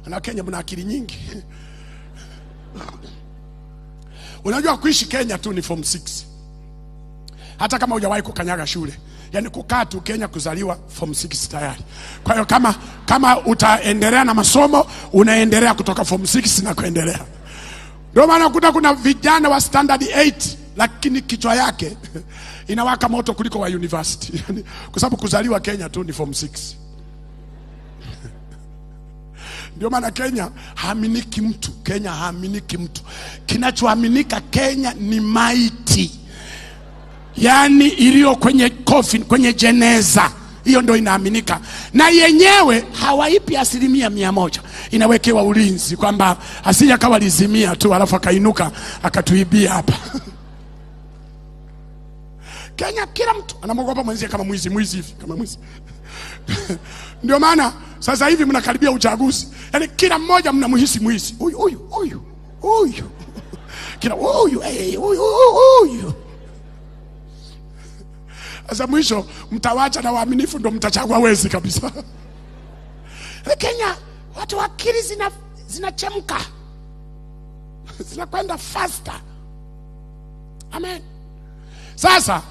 Na Kenya mna akili nyingi. Unajua kuishi Kenya tu ni form 6. Hata kama hujawahi kukanyaga shule. Yaani kukaa tu Kenya, kuzaliwa, form 6 tayari. Kwa hiyo kama utaendelea na masomo, unaendelea kutoka form 6 na kuendelea. Ndio maana unakuta kuna vijana wa standard 8 lakini kichwa yake inawaka moto kuliko wa university. Yaani, kwa sababu kuzaliwa Kenya tu ni form 6. Ndio maana Kenya haaminiki mtu. Kenya haaminiki mtu. Kinachoaminika Kenya ni maiti. Yaani iliyo kwenye coffin, kwenye jeneza. Hiyo ndio inaaminika. Na yenyewe hawaipi 100%. Inawekewa ulinzi kwamba asije akawa lizimia tu alafu akainuka akatuibia hapa. Kenya kila mtu anamwogopa mwenzie kama mwizi, mwizi hivi, kama mwizi. Ndio maana sasa hivi mnakaribia uchaguzi. Yaani kila mmoja mnamhisi mwizi. Huyu, huyu, huyu, huyu. Kila huyu, eh, huyu, huyu. Sasa mwisho mtawacha na waaminifu ndio mtachagua wezi kabisa. Kenya watu akili zinachemka. Zinakwenda faster. Amen. Sasa